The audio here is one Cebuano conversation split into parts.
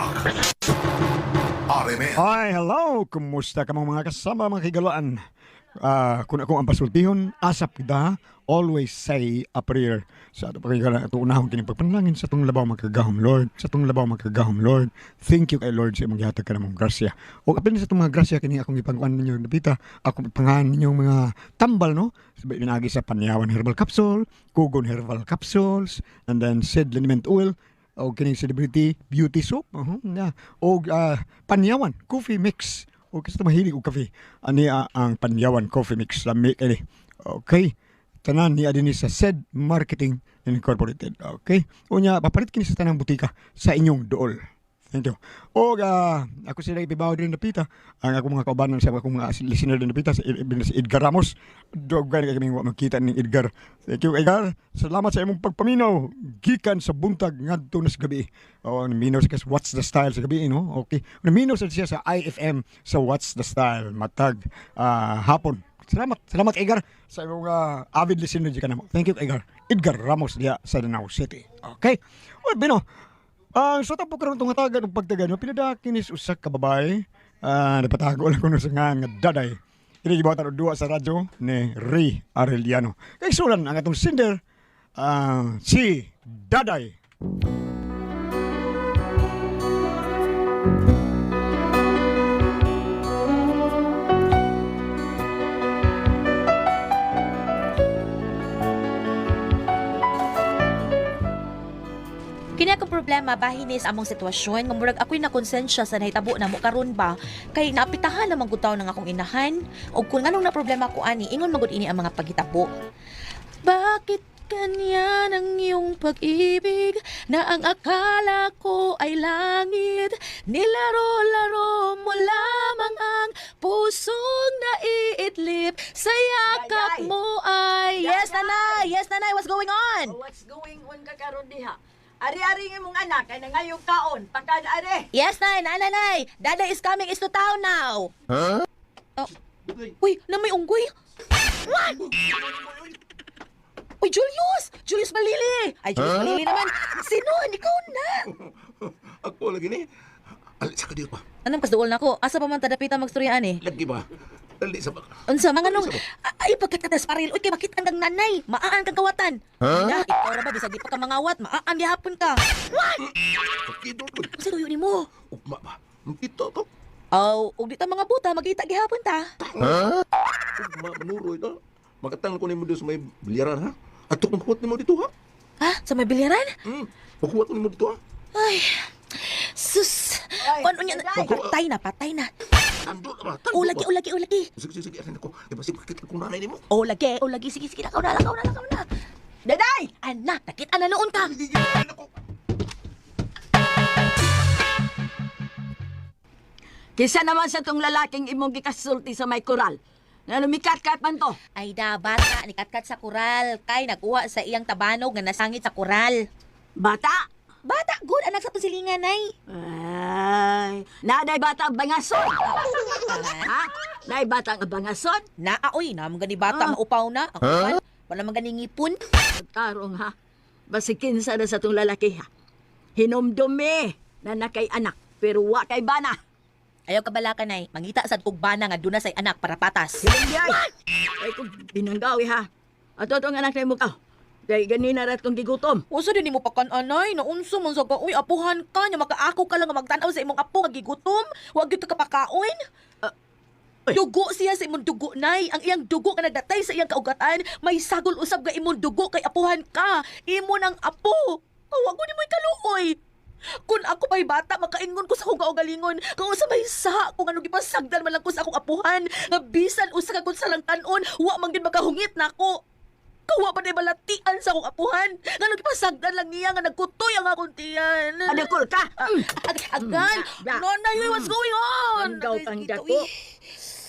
Rock. RMN. Hi, hello! Kumusta ka mga kasama, mga kigalaan? Kung ako ang pasultihon, asap kita, always say a prayer. Sa ato pakigalaan, ato unahon kining pagpanalangin sa atong labaw makagahom, Lord. Sa atong labaw makagahom, Lord. Thank you kay Lord sa imong gihatag ka namong grasya. O apil sa atong mga grasya kini akong gipangkuan ninyo napita, akong ipangahan ninyong mga tambal, no? Pinagi sa Panyawan Herbal Capsule, Kugon Herbal Capsules, and then Sid Liniment Oil, o kining Celebrity Beauty Soap, yeah. O Panyawan Coffee Mix, o kasi mahilig og kafe ani, ang Panyawan Coffee Mix lami kini. Okay, tanan ni adini sa Said Marketing Incorporated. Okay, unya papalit kini sa tanang butika sa inyong dool. Thank you. O ako sila ipibaw din napita. Ang akong mga kaubanan sa akong mga listener din napita si Edgar Ramos. Dugay na kami wa makita ni Edgar. Thank you, Edgar. Salamat sa imong pagpaminaw gikan sa buntag ngadto na sa gabi. Oh, naminaw siya sa What's the Style sa gabi, no? Okay. Naminaw sa siya sa IFM sa What's the Style matag hapon. Salamat, salamat, Edgar, sa imong avid listener gikan namo. Thank you, Edgar. Edgar Ramos diha sa Danao City. Okay. Oy, Bino. Ang sa tapo karon tong hatagan og pagtagan, no, pinadaki ni usa ka babae. Napatago lang kuno sa nga Daday. Kini gibuhatan og duwa sa radyo ni Ray Arellano. Kay sulan ang atong singer, si Daday. Kini akong problema bahin ni sa among sitwasyon nga murag ako'y nakonsensya sa nahitabo namo karon ba kay naapitahan naman gud taw ng akong inahan og kung nganong na problema ko ani ingon man gud ini ang mga paghitabo. Bakit ganyan ang iyong pag-ibig na ang akala ko ay langit? Nilaro-laro mo lamang ang pusong naiidlip sa yakap Daday! mo ay... Yes, Daday! nanay! Yes, nanay! What's going on? Oh, what's going on ka karon diha? Ari-ari nga imong anak kay nangayong kaon. Pagkan ari. Yes, nay, nay, nay, nay. Dada is coming is to town now. Huh? Oh. Uy, na may unggoy. What? Uy, Julius! Julius Malili! Ay, Julius Malili naman. Sino? Ikaw na. Ako lagi ni. Ali sa kadiyo pa. Anong kasduol na ko? Asa pa man tadapitan magstoryaan eh? Lagi ba? Ali sa baka. Unsa mga nung ay pagkatatas paril, uy kay makita kang nanay, maaan kang kawatan. Huh? Na, ikaw ra ba bisag di pa ka mangawat, maaan gihapon ka. What? Kakidol ko. Unsa tuyo nimo? Ugma ba? Makita to. Aw, ug di ta mga buta magita gihapon ta. Ugma manuroy ta. Makatang ko nimo dito sa may bilyaran ha. Ato kong huwat nimo dito ha. Ha? Sa may bilyaran? Maghuwat ko nimo dito ha. Ay, sus. Ay, Kung ano niya, Daday! patay na, patay na. Tando na ba? Tando O lagi, ba? o lagi, o lagi. Sige, sige, sige. Arin ako. Di ba sige, makita kong nanay nimo? O lagi, o lagi. Sige, sige, lakaw na, lakaw na, lakaw na. Daday! Anak, nakita na noon ka. Sige, sige, arin ako. Kisa naman sa tong lalaking imong gikasulti sa may koral. Nga lumikat-kat man to. Ay da, bata, nikatkat sa koral. Kay nakuha sa iyang tabanog nga nasangit sa koral. Bata! Bata, good, anak sa tusilingan, ay. Ay, naday bata ang bangason. Ha? Nay bata ang bangason? Naa, oy, naman gani bata, Ah. maupaw na. Ang huh? Wala man gani ngipon. Tarong ha. Basi kinsa na sa tong lalaki ha. Hinumdumi na nakay anak pero wa kay bana. Ayaw kabala ka, nay. Mangita sad kog bana nga duna say anak para patas. Hinumdi ay. Ay kung binanggawi ha. Ato tong anak na mo ka. Kay ganina rat kong gigutom. Usa din nimo pakan anay, naunsa man sa ka, uy, apuhan ka nya makaako ka lang nga magtan-aw sa imong apo nga gigutom. Wa gyud ka kapakaon. Uy. Dugo siya sa imong dugo, nay. Ang iyang dugo nga nagdatay sa iyang kaugatan, may sagol usab nga imong dugo kay apuhan ka. Imo nang apo. Wa ko nimo kaluoy. Kung ako pa'y bata, makaingon ko sa akong kaugalingon. Kung usa may sa, kung ano gipasagdan man lang ko sa akong apuhan, nga bisan usa ka kung salang kanon, wa man gyud makahungit nako. Kawa pa na balatian sa akong apuhan. Nga nagpasagdan lang niya nga nagkutoy ang akong tiyan. Adakol ka. Agan! Mm. Nonay, uy, what's going on? Hanggaw Ay, kang dito, dako. eh.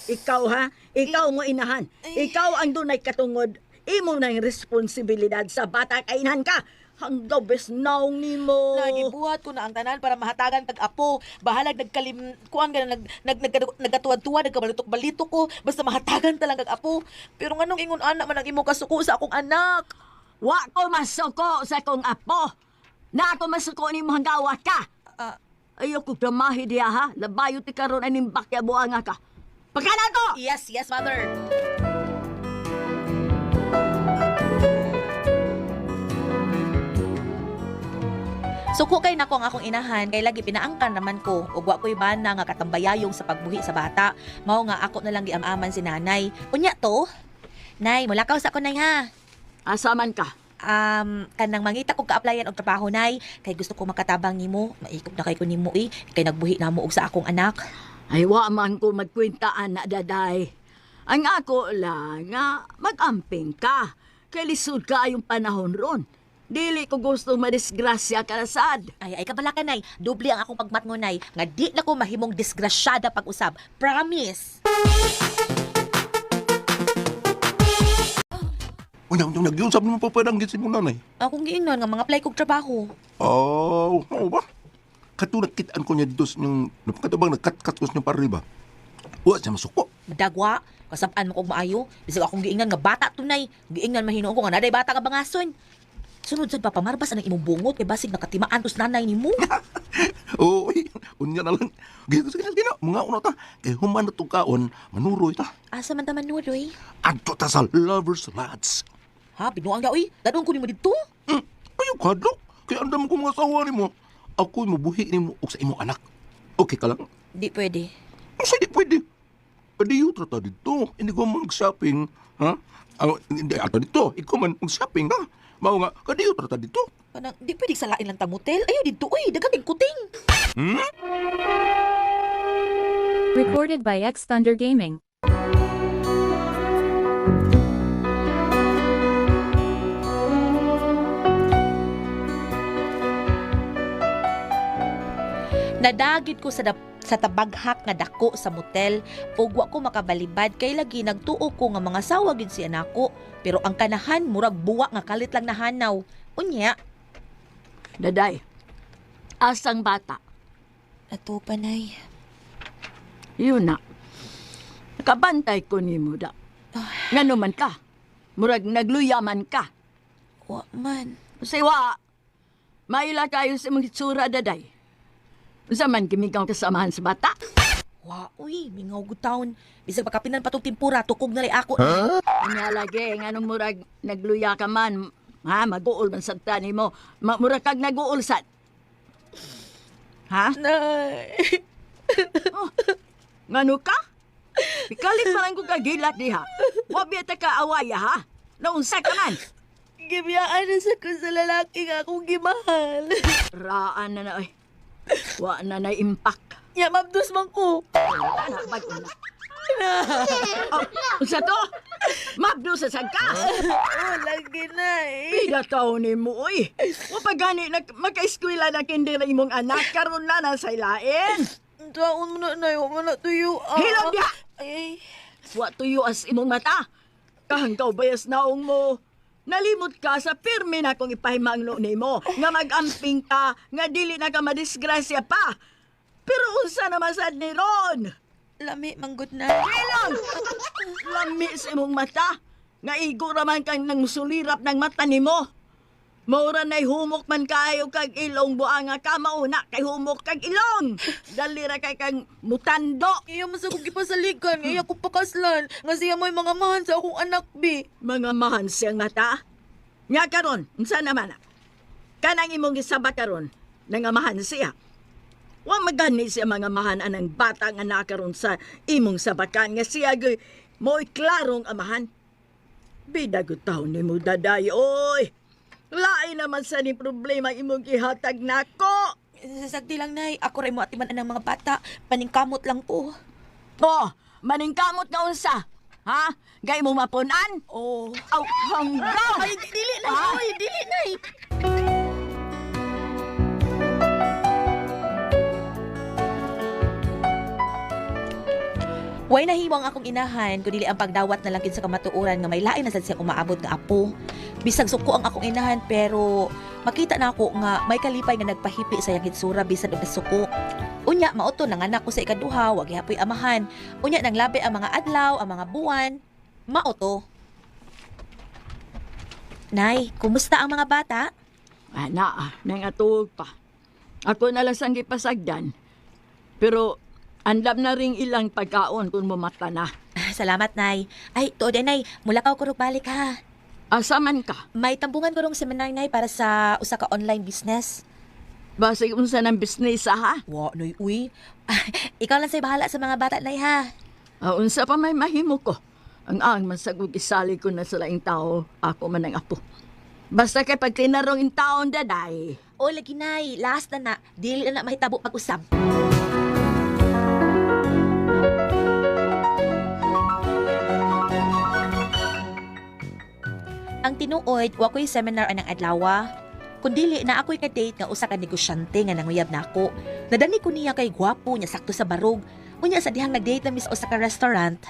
Ikaw ha, ikaw mo inahan. Ikaw ang dunay katungod. Imo nang responsibilidad sa bata kay inahan ka. Hanggaw bes naong nimo. Nagibuhat ko na ang tanan para mahatagan kag apo. Bahalag nagkalim kuan ka na nag nag nag nagkatuwad-tuwad, nagkabalitok-balito ko basta mahatagan ta lang kag apo. Pero nganong ingon ana man ang imong kasuko sa akong anak? Wa ko masuko sa kong apo. Na ako masuko nimo hanggawa ka. Ah, Ayaw ko damahi diya ha. Labayo ti karon aning bakya buanga ka. Pagkana to! Yes, yes, mother. Suko kay nako ang akong inahan kay lagi pinaangkan naman ko ug wa ko'y bana nga katambayayong sa pagbuhi sa bata. Mao nga ako na lang giam-aman si nanay. Unya to. Nay, mulakaw sa ako nay ha. Asa man ka? Kanang mangita kog ka-applyan og trabaho nay kay gusto ko makatabang nimo. Maikop na kay ko nimo eh kay nagbuhi na mo og sa akong anak. Ay, wa man ko magkwintaan na daday. Ang ako lang nga mag-amping ka. Kay lisod ka yung panahon ron. Dili ko gusto madisgrasya ka na sad. Ay, ay kabala ka, nay. Doble ang akong pagmatngonay nga di na ko mahimong disgrasyada pag-usab. Promise. Unya, unya, nagyusap naman pa parang gitsin mo nanay. Akong giingnon nga mga apply kog trabaho. Oh, oo ba? Katulad kitaan ko niya dito sa inyong, katubang nagkat-kat ko sa inyong pariba. Wa siya masuko. Madagwa, kasabaan mo kog maayo. Bisag akong giingnan nga bata tunay. Giingnan mahinuon ko nga naday bata nga bangason. Sunod sad papamarbas anang imong bungot kay basig nakatimaan tos nanay nimo. Oo, uy, unya na lang. Gino, sige, sige na, mga una ta. Kay human na itong kaon, manuroy ta. Asa man ta manuroy? Adto ta sa Lovers Lads. Ha, binuang da oy. Dadon ko nimo didto. Ayaw kadlok. Kay andam ko mga asawa nimo. Ako'y mabuhi nimo og sa imong anak. Okay ka lang? Di pwede. Ang di pwede. Pwede yun, trata dito. Hindi ko mag-shopping. Ha? Ah, hindi, ato dito. Ikaw man mag-shopping, ha? Mao nga, kadiyo trata dito. Kanang di pwede sa lain lang ta motel. Ayaw didto oy, daghang kay kuting. Recorded by X Thunder Gaming. Nadagit ko sa tabaghak nga dako sa motel ug wa ko makabalibad kay lagi nagtuo ko nga mga sawa gid si anako pero ang kanahan murag buwa nga kalit lang nahanaw. Unya, Daday, asang bata. ato pa nay. Yun na. Nakabantay ko nimo da. Ngano man ka? Murag nagluya man ka. Wa man. Siwa, maila kayo sa mga itsura, daday. Unsa man gimigaw kasamahan sa bata? Wa uy, mingaw gud taon. Bisag pagkapinan pa tong timpura tukog na lay ako. Unya lagi, nganong murag nagluya ka man, ha, mag-uol man sa tani mo. Murag kag nag-uol sad. Ha? Nay. Ngano ka? Pikalit pa lang ko kagilat diha. Wa biya ta ka awaya ha? Naunsa ka man? Gibiyaan na sa ko sa lalaki nga akong gimahal. Raan na na oy. Wa na na impact. Ya mabdos man ko. Ana bag-o na. Oh, unsa to? Mabdo sa sagka. Oh, lagi nay. Pila taon ni mo, oy. Wa pa gani na makaeskwela na kinder ang imong anak karon na nasa ilain. Taon mo na nay, wa man na tuyo. Hilom diha! Ay, ay. Wa tuyo as imong mata. Kahanggaw bayas naong mo. Nalimot ka sa pirmi na kong ipahimangno nimo nga mag-amping ka nga dili na ka madisgrasya pa. Pero unsa naman sad ni Ron? Lami, manggod na. Hilom! Lami sa imong mata. Nga igo raman kang nang sulirap ng mata nimo. Maura na'y humok man kayo kag ilong buanga ka mauna kay humok kag ilong. Dali ra kay kang mutando. Iya mo sa kong gipasalikan, iya ko pakaslan. Nga siya mo'y mga mahan sa akong anak, bi. Mga mahan siyang mata. Nga karon, unsa naman na? Kanang imong gisaba karon, nangamahan siya. Wa magani siya mga mahan anang bata nga nakaron sa imong sabakan nga siya gyud mo'y klarong amahan. Bida gud taon nimo daday oy. Lain naman sa ni problema imong gihatag nako. Sasagdi lang, nay. Ako rin mo atiman anang mga bata. Paningkamot lang po. Oh, maningkamot nga unsa? Ha? Gay mo mapunan? Oh. Aw, hanggaw! Ay, dili na, Ah? oy, dili nay. Way nahiwang akong inahan kun dili ang pagdawat na lang gid sa kamatuoran nga may lain na sad siyang umaabot nga apo. Bisag suko ang akong inahan pero makita na ako nga may kalipay nga nagpahipi sa iyang hitsura bisan og nasuko. Unya mao to nanganak ko sa ikaduha, wa gihapoy amahan. Unya nanglabi ang mga adlaw, ang mga buwan. Mao to. Nay, kumusta ang mga bata? Ana, nangatuog pa. Ako na lang sang gipasagdan. Pero andam na ring ilang pagkaon kung mumata na. Ah, salamat, Nay. Ay, tuod eh, Nay. Mula ka ko balik ha. Asa man ka? May tambungan ko rong seminar, Nay, para sa usa ka online business. Basig unsa ng business ah, ha? Wa, Noy, uy. Ikaw lang say bahala sa mga bata, Nay, ha? Ah, unsa pa may mahimo ko. Ang masagog isali ko na sa laing tao, ako man ang apo. Basta kay pag tinarong in taon daday. O, lagi, Nay. Last na na. Dili na na mahitabo pag-usab. Ang tinuod, wa ko'y seminar anang adlawa. Kun dili na ako'y ka-date nga usa ka negosyante nga nanguyab nako. Nadani ko niya kay gwapo niya sakto sa barog. Unya sa dihang nag-date na mis usa ka restaurant.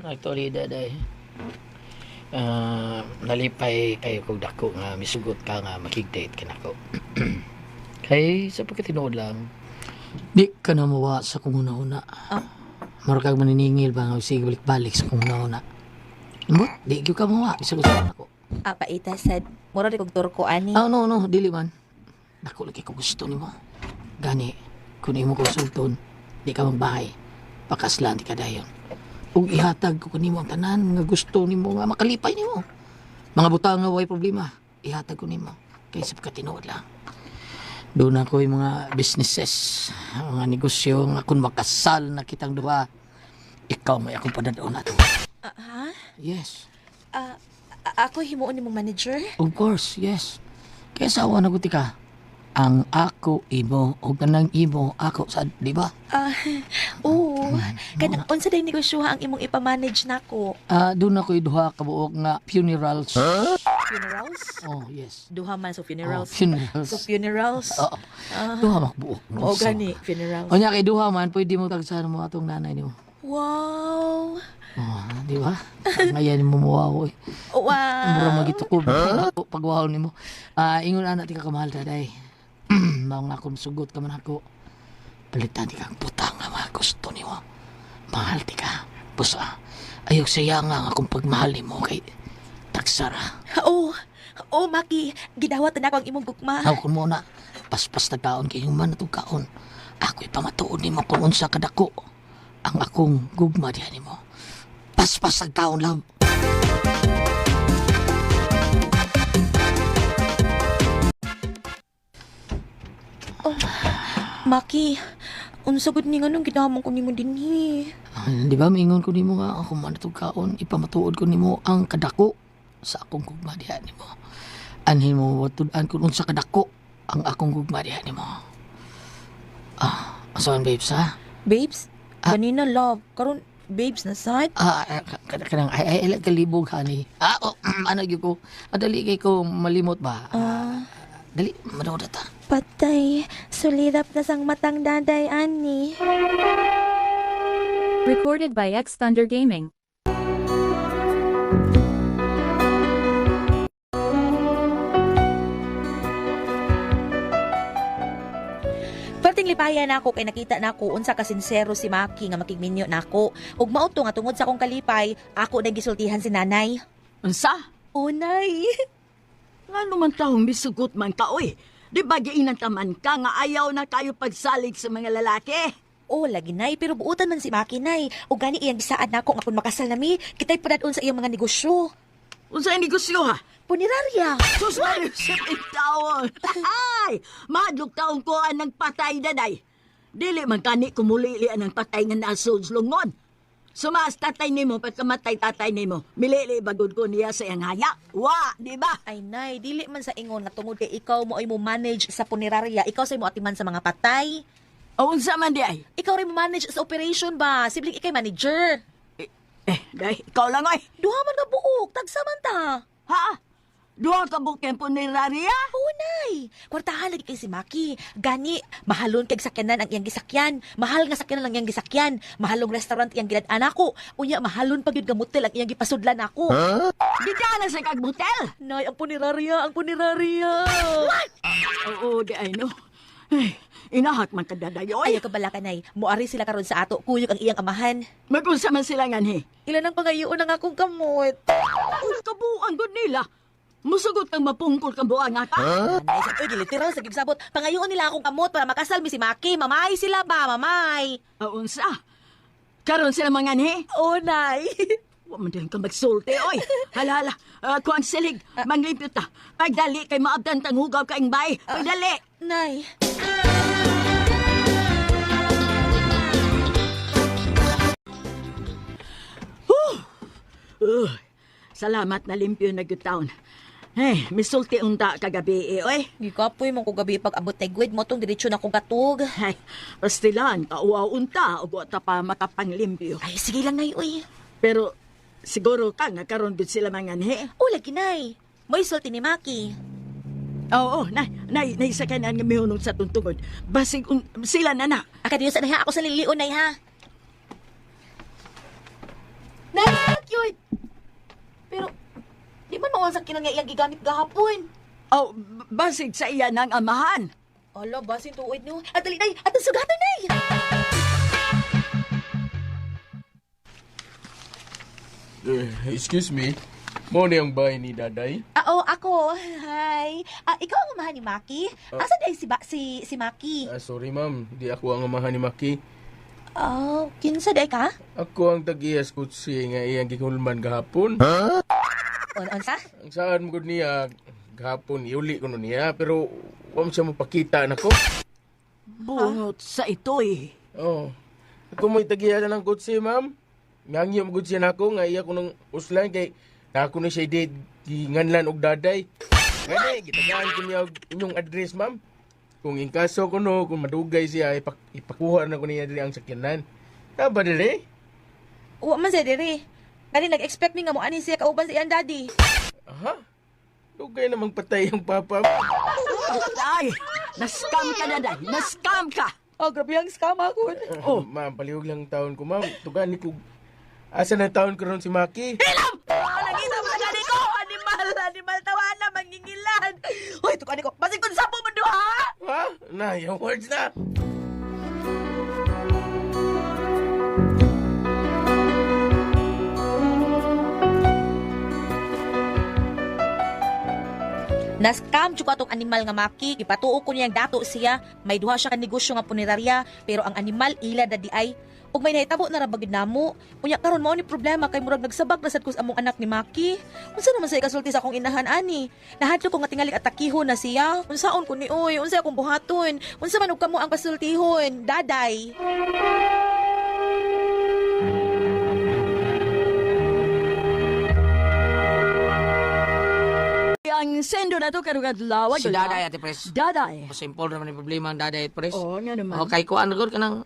Actually, daday. Ah, nalipay kayo kog dako nga misugot ka nga makig-date kanako. Kay sa pagkatinuod lang, di ka na mawa sa kung una-una. Ah. Mura kag maniningil ba nga sige balik-balik sa kung una-una. But, di gyud ka mawa misugot sa nako. Ah, paita sad. Mura di kog turko ani. Ah, no, no, dili man. Dako lagi ko gusto nimo. Gani, kung imo ko sulton, di ka magbahay. Pakaslan di ka dayon. Ug ihatag ko nimo ang tanan nga gusto nimo nga makalipay nimo. Mga butang nga way problema, ihatag ko nimo. Kaysa pagkatinuod lang. Doon ako yung mga businesses, mga negosyo nga kung makasal na kitang duha, ikaw may akong padadon ato. Ah, ha? Yes. Ah, ako himuon nimong manager? Of course, yes. Kaya sa awa na guti ka, ang ako imo o kanang imo ako sa di ba? Ah, oo. Kanang unsa day negosyo ha ang imong ipamanage nako? Ah, doon ako duha ka buok nga funerals. Funerals? Oh, yes. Duha man so Oh, funerals. funerals. So funerals. Oo. Ah. Duha makbuok. no? Oo gani, funerals. Unya kay duha man pwede mo tagsahan mo atong nanay nimo. Wow. Oh, di ba? Ngayon mo muwaw eh. Wow. Mura magitukob. Huh? Pagwaw nimo. Ah, ingon ana ti ka kamahal daday. Mao nga akong sugot ka man ako. Palitan ti kang butang nga mga gusto nimo. Mahal ti ka. Busa. Ayaw saya nga ang akong pagmahal nimo kay tagsara. Oh, oh Maki, gidawat na ako ang imong gugma. Aw kun mo na paspas na kaon kay human na tong kaon. Ako'y pamatuod nimo kung unsa kadako ang akong gugma diha nimo. Paspas ang kaon love. Maki, unsa gud ni nganong gidamong ko nimo dinhi? Ah, di ba, maingon ko nimo nga ako man itong kaon, ipamatuod ko nimo ang kadako sa akong gugma diha nimo. Anhin mo watud-an kung unsa kadako ang akong gugma diha nimo. Ah, asawan babes ha? Babes, kanina love, karon babes na sad. Ah, ah, kanang ay ay ay kalibog honey. Ah, oh, ano gyud ko? Adali kay ko malimot ba? Ah, dali manood ta. Patay, sulirap na sang matang daday ani. Recorded by X Thunder Gaming. Perting lipaya nako kay nakita nako unsa ka sinsero si Maki nga makigminyo nako. Ug mao to nga tungod sa akong kalipay, ako na gisultihan si nanay. Unsa? Unay. Nga naman taong misugot man ka, oy. Di ba giinan taman ka nga ayaw na kayo pagsalig sa mga lalaki? Oh, lagi nay, pero buutan man si Maki nay. Ug gani iyang gisaad nako nga kun makasal nami, kita'y padadon sa iyang mga negosyo. Unsa ang negosyo ha? Punerarya. Sus Marisip in taon. Ay, madlok taon ko ang nagpatay daday. Dili man kani kumulili ang patay nga nasod lungon. Sumas tatay nimo pagkamatay tatay nimo. Milili bagod ko niya sa iyang haya. Wa, di ba? Ay nay, dili man sa ingon nga tungod kay ikaw mo ay mo manage sa punerarya, ikaw say mo atiman sa mga patay. O unsa man di ay? Ikaw rin mo manage sa operation ba? Sibling ikay manager. Eh, day, ikaw lang oy. Duha man ka buok, tagsa man ta. Ha? Duha ka bukeng puneraria? Oo, nay. Kwartahan lagi kay si Maki. Gani, mahalon kay sakyanan ang iyang gisakyan. Mahal nga sakyanan ang iyang gisakyan. Mahalong restaurant iyang gilad ako. Unya, mahalon pag yun gamutel ang iyang gipasudlan ako. Di ka na sa kagbutel. Nay, ang punerarya, ang punerarya. Oo, di ay no. Ay, inahak man ka dadayoy. Ayaw ka bala ka, nay. Muari sila karon sa ato. Kuyog ang iyang amahan. Magunsa man sila nganhi. Ilan ang pangayoon ang akong kamot. Ang kabuang gud nila. Musugot kang mapungkol kang buang ka. Nay, sa uy, literal sa gigsabot. Pangayoon nila akong kamot para makasal mi si Maki. Mamay sila ba, mamay. Unsa? Karon sila mga ni? Oh, nay. Wa man din ka magsulti, oy. Hala, hala. Kuang silig, manglimpyo ta. Pagdali kay maabdan tang hugaw kaing bay. Pagdali. Nay. Salamat na limpyo na gyud taon. Eh, misulti unta kagabi eh, oy. Gikapoy mo ko gabi pag abot tay gwid mo tong diretso na kong katug. Ay, pastilan, kauaw unta, ug wa ta pa makapanglimpyo. Ay, sige lang, nay, uy. Pero siguro ka nga karon gud sila mga ni. Oh, lagi, nay. Mo'y sulti ni Maki. Oo, nay, nay, nay sa kanan nga mihunong sa tuntungod. Basig sila na na. Aka Diyos, nay ha. Ako sa lilion, nay ha. Nay, cute. Pero, di man mawang sa kinang nga iyang gigamit gahapon. Oh, basig sa iya ng amahan. Ala, basin tuod no. At dali, nay. At ang sugatan, nay. Excuse me. Mo ni ang bahay ni Daday. Ah, oh, ako. Hi. Ah, ikaw ang amahan ni Maki? Asa day si, ba, si, si Maki? Ah, sorry ma'am, di ako ang amahan ni Maki. Oh, kinsa day ka? Ako ang tag-iyas kutsi nga iyang gihulman gahapon. On, on sa? Ang saan mo gud niya gahapon iuli ko no niya pero wa man siya mapakita nako. Bungot sa itoy. Oh. Ako mo'y tag-iya ng kutsi, ma'am. Nangyo mo gud siya nako nga iya ko nang uslan kay nako ni siya di ginganlan og daday. Gani gitagaan ko niya og inyong address, ma'am. Kung in kaso ko no, kung madugay siya, ipakuha na ko niya diri ang sakyanan. Taba diri? Wa man siya diri. Gani nag-expect mi nga mo ani siya kauban sa iyang daddy. Aha. Dugay namang patay ang papa. Ay, na-scam ka na, day. Na-scam ka. Oh, grabe ang scam ako. Oh, ma'am, palihog lang ang taon ko, ma'am. Tugan ni ko. Asa na taon ko ron si Maki? Oh, nakita mo sa gani ko. Animal, animal tawa na mangingilan. Hoy, tukan ko. Basig kun sapo mo duha. Ha? Na, yung words na. Nascam jud ko atong animal nga Maki. Gipatuo ko niyang dato siya. May duha siya ka negosyo nga punerarya, pero ang animal ila dadi ay ug may nahitabo na ra ba gid namo. Unya karon mao ni problema kay murag nagsabak na sad ko sa among anak ni Maki. Unsa naman sa ikasulti sa akong inahan ani? Nahadlok ko nga tingali atakiho na siya. Unsaon ko ni oy? Unsa akong buhaton? Unsa man og kamo ang pasultihon? Daday. Ang sendo na to karong adlaw. Si Daday, Ate Pres. Daday. Simple naman yung problema ang Daday, Ate Pres. Oo, nga naman. Okay, kuan gud kanang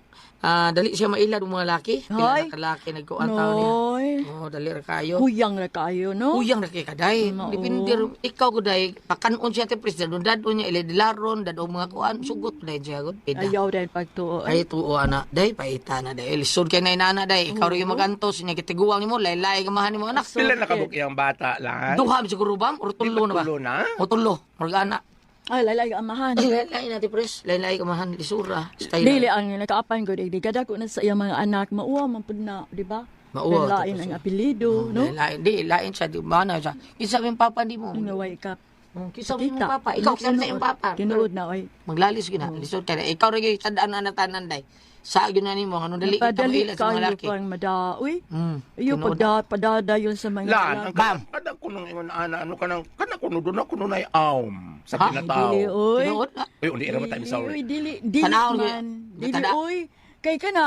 dali siya mailad og mga laki. Pila Ay. na kalaki nagkuan taon niya. Noy. Oh, dali ra kayo. Huyang na kayo, no? Huyang na kay kaday. Oo. Depende ikaw gud day pakanon siya Ate Pres, dadon dadon niya iladilaron, dadon mga kuan sugot day siya gud. Pida. Ayaw dahil pagtuo. Ay tuo ana, day paita na day. Lisod kay na inana day. Ikaw ra yung magantos niya kitiguang nimo, laylay kamahan nimo anak. Pila nakabuk iyang bata lang? Duha siguro ba? Or tulo na ba? Tulo na? O tulo, murag ana. Ay, laylay amahan. Ay, laylay na Ate Pres, laylay kamahan lisura. Style. Dili ang nakaapan ko, di kada ko na sa iyang mga anak, mauwa man pud na, di ba? Mauwa, Lain tapos, ang apelyido, no? Lain, di, lain siya, di ba na siya. Kinsa may papa di mo. Naway ka. Oh, Kinsa may Kita. papa. Ikaw, kinsa may papa. Tinuod na, oy. Maglalis gina, lisod kay ikaw ra gyud tandaan na tanan day. Sa gyud na nimo ngano dali kita Napadali maila sa mga kayo laki. pang madaoy. Mm. Iyo tinuod. padadayon sa mga Lan, laki. ang Bam. kada ko nung ingon ana, ano kanang kana kuno doon ako nunay aom sa Ha? kinatao. Dili, oy. Tinuod na. Uy, uli ra ba tayo Dili, sorry. oy, dili, dili Tanaw, man. Dili, tada. oy. Kay ka na,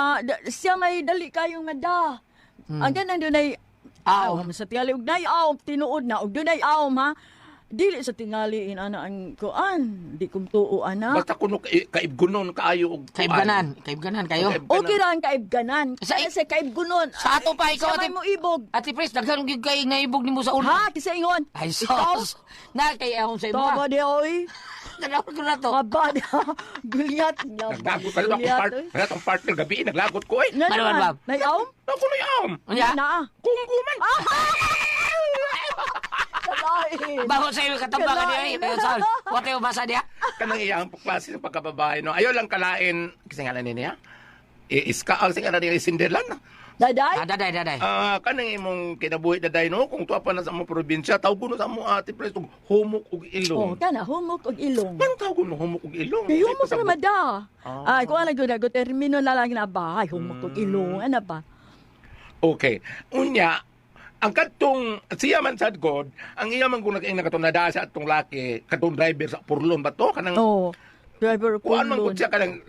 siya may dali kayong mada. Ang ganang dunay Aom. aom sa tingali ug nay aom tinuod na ug dunay aom ha. Dili sa tingali in ana ang kuan, di kum tuo ana. Basta kuno kaibgunon kaayo og kuan. Kaibganan, kaibganan kayo. Kaibganan. Okay ra ang kaibganan. Sa- Sa kaibgunon. Sa ato pa, ikaw, Siya may ate- mo ibog. Ate Pres, daghan gyud kay naibog nimo sa una. Ha, kisa ingon. Ay sos. Na kay ahon sa imo. Tama di oy. Tanaw ko na to. Aba di. Gulyat. Naglagot ka akong part, wala tong partner gabi naglagot ko eh. Nga Ano man, naman, Bob? Nay aom? Ako na aom. Unya. Na. Kunggu man. Kalain. Bago sa iyo katamba ka niya. Kalain. Saan? Wa tayo basa diha. Kanang iyang klase sa pagkababae no. Ayaw lang kalain kasi nga ni niya. Iska ang sing ana ni Sinderlan. Daday? Ah, daday, daday. Ah, kanang imong kinabuhi daday no, kung tuwa pa na sa among probinsya, tawag no sa among ate pres og humok og ilong. Oh, kana humok og ilong. Anong tawag no humok og ilong? Kay humok Pasabot. na mada. Ay, kuha lang gud ako termino na lang na ba. Ay, humok og ilong ana ba. Okay. Unya, ang katong siya man sad God, ang iya man kung nag-ing katong nadaa sa atong laki, katong driver sa Purlon ba to kanang Oh, driver kuan man Pulon. gud siya kanang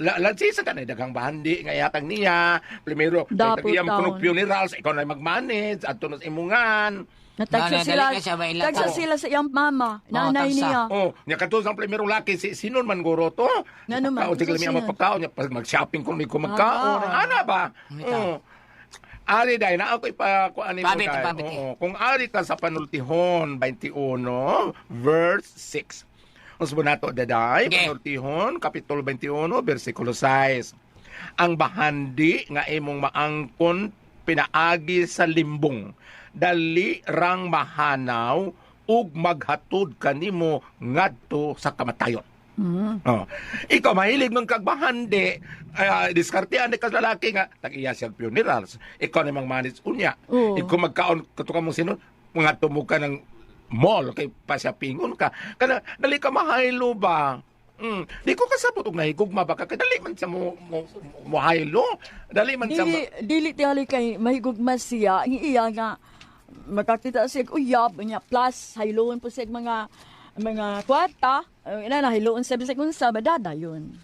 lansisa kanang daghang bahandi nga ihatag niya. Primero, kay Dapo tag iya man kuno taon. funerals, ikaw na magmanage adto na sa imungan. Natagsa Dali, sila. dali ka siya, baila Tagsa ka. sila sa iyang mama, nanay tagsa. niya. Oh, nya kadto sa primerong laki si sinon man guro to. Ngano man, Pagkaon sigla unsa miya sinon? mapagkaon nya pag mag-shopping kun ko magkaon. Ah. Ana ba? Bitaw. Oh. Ari dai na ako ipa kuan nimo Pabit, dai. pabit, eh. Oo, kung ari ka sa Panultihon 21 verse 6. Usbo nato daday Okay. Panultihon kapitulo 21 bersikulo 6. Ang bahandi nga imong maangkon pinaagi sa limbong dali rang mahanaw ug maghatod kanimo ngadto sa kamatayon. Oh. Ikaw mahilig man kag bahandi, diskartean ka sa lalaki nga tag-iya siya funerals. Ikaw namang manage unya. Oo. Ikaw magkaon kato ka mong sino, mga tumo ka ng mall kay pasyapingon ka. Kana dali ka mahaylo ba? Di ko kasabot og nahigugma ba ka kay dali man siya mo haylo. Dali man siya Dili dili tingali kay mahigugma siya. Ang iya nga makakita siya og uyab niya plus hayloon po siya og mga kwarta. Ina na hayloon siya bisag unsa madada yun.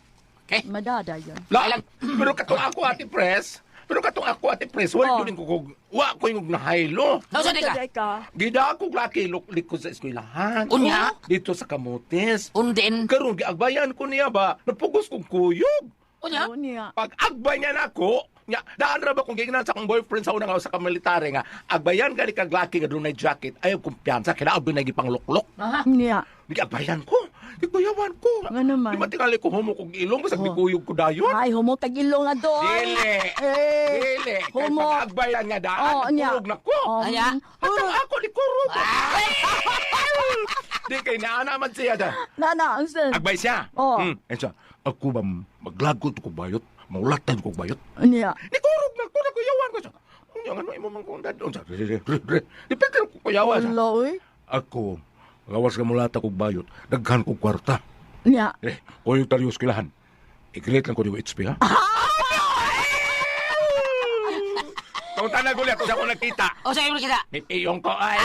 Okay. Madada yun. La, pero katong ako ate pres, pero katong ako ate pres, wala oh. ko wa ko yung nahaylo. Nausa di ka? Daday ka. Gida ako laki likod sa eskwelahan. Unya? Dito sa Camotes. Undin. Karon giagbayan ko niya ba, napugos kong kuyog. Unya? Oo niya. Pag agbay niya nako, nya daan ra ba kung giingnan sa akong boyfriend sa una nga sa kamilitary nga, agbayan gani kag laki nga dunay jacket, ayaw kumpiyansa kaya agboy na gipangluklok. Niya. Giagbayan ko. Gikuyawan ko. Nga naman. Di ba tingali ko humok og ilong basta gikuyog ko dayon. Ay, humok kag ilong adoy. Dili. Eh. Dili. Kay Humok. pag agbayan niya daan, Oo, niya. kurog na ko. Oh. Anya? Atang ako ni kurog. Di kay naana man siya da. Nana, ang sen. Agbay siya. Oo. Eh siya, ako ba maglagot ko bayot, maulatan ko bayot. Niya. Ni kurog na ko nakuyawan ko siya. Unya ano imo man kong dadon sa. Di pa ko kuyawan siya. Wala, oy. Ako, gawas ka mulata kog bayot, daghan kog kwarta. Niya. Eh, koy taryos kilahan. I-create lang ko di HP ha. Kung tanag ulit, kung sa ko nakita. O sa imo kita. May piyong ko ay.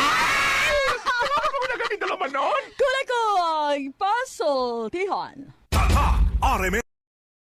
Ano ba na ganito naman noon? Kulay ko ay paso, tihon. Tatak RMN.